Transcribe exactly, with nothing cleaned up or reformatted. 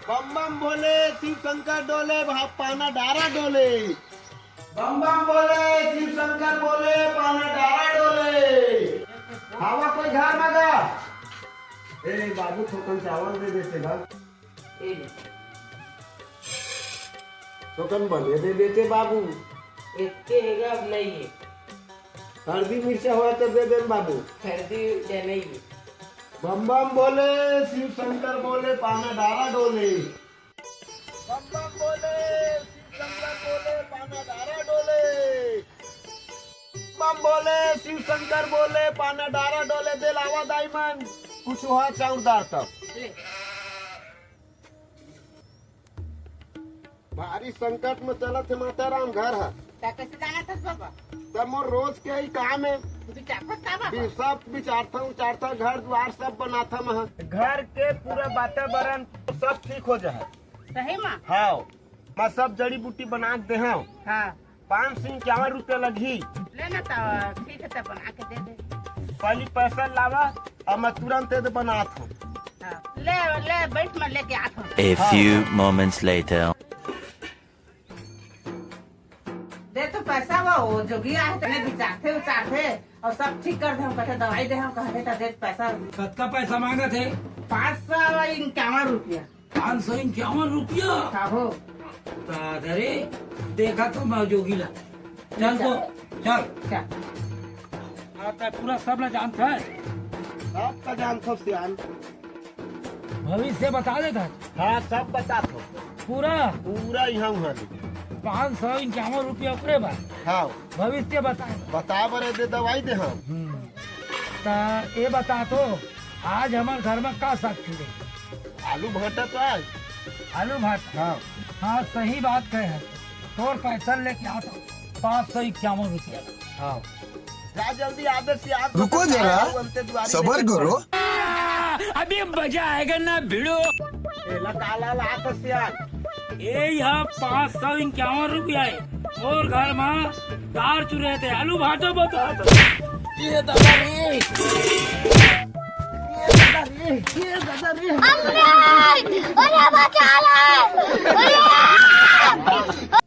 Bomb bomb भोले, शिव शंकर डोले, भा-, पाना डारा डोले। बम बम भोले, शिव शंकर बोले, पाना डारा डोले। हवा कोई घर में गा? ए बाबू, थोकन चावल दे देते बा। ए ले। थोकन बने दे देते बाबू। एते हेगा, अब नहीं है। हरदी मिर्चा होय तो दे देन बाबू। हरदी मिर्चा नहीं है। बम बम बोले, शिव शंकर बोले, पाना डारा डोले। बम बम बोले, शिव शंकर बोले, पाना डारा डोले। बम बोले, शिव शंकर बोले, पाना डारा डोले। दे लावा दाई मन, कुछ हुआ चाउर दार तब। ले। भारी संकट में चलत हे माता राम घर ह। त कैसे जाना था बाबा? तब मोर रोज के ही काम है। तू भी चाहत का बाबा? भी सब विचारथा, उचारथा, घर द्वार सब बनाथा मैं। घर के पूरा वातावरण सब ठीक हो जाए। सही में? हाँ, मैं सब जड़ी बूटी बना के देहूँ। हाँ। पाँच सौ इक्यावन रुपया लगही। ले ना तो ठीक है, तो बना के दे दे। पहली पैसा लावा, अब मैं तुरंत दे बनात हूँ। हाँ। ले, ले, बैठ, मैं लेके आत हूँ। A हाँ। Few moments later. दे तो पैसा वो, वो जोगी आए, तने विचारथे, उचारथे, और सब ठीक कर दे, हम कहते दवाई दे, हम कहते तो दे पैसा। कतका पैसा मांगत हे? पाँच सौ इक्यावन रुपया। पाँच सौ इक्यावन रुपया? का हो? दादा रे, देखा तो मैं जोगी ला। चल तो, चल। चल। हाँ, तै पूरा सब ला जानत है। सब का जानत हो सियान। भविष्य बता देता है। हाँ, सब बतात हो। पूरा? पूरा यहाँ वहाँ ले। पाँच सौ इक्यावन रुपया ओकरे बा। हाँ। भविष्य बताए। बता बरे दे दवाई दे हम। हम्म। त ये बता तो, आज हमार घर में का साग चुरे? आलू भाटा तो आज। आलू भाटा? हाँ। हाँ, सही बात कहे है। तोर पैसा लेके आता हूँ, पाँच सौ इक्यावन रुपया। हाँ। जा जल्दी आदर से आज रुको जरा, अंते द्वारी सबर लेके करो। पड़। अभी मजा आएगा ना भिड़ो। एला काला लात सियान। ए, यहाँ पाँच सौ इक्यावन रुपया है। और घर में दार चुरे थे, आलू भाटा बता। ये दादा रे। ये दादा रे, ये दादा रे। अमराज, अरे बचा ले। अरे!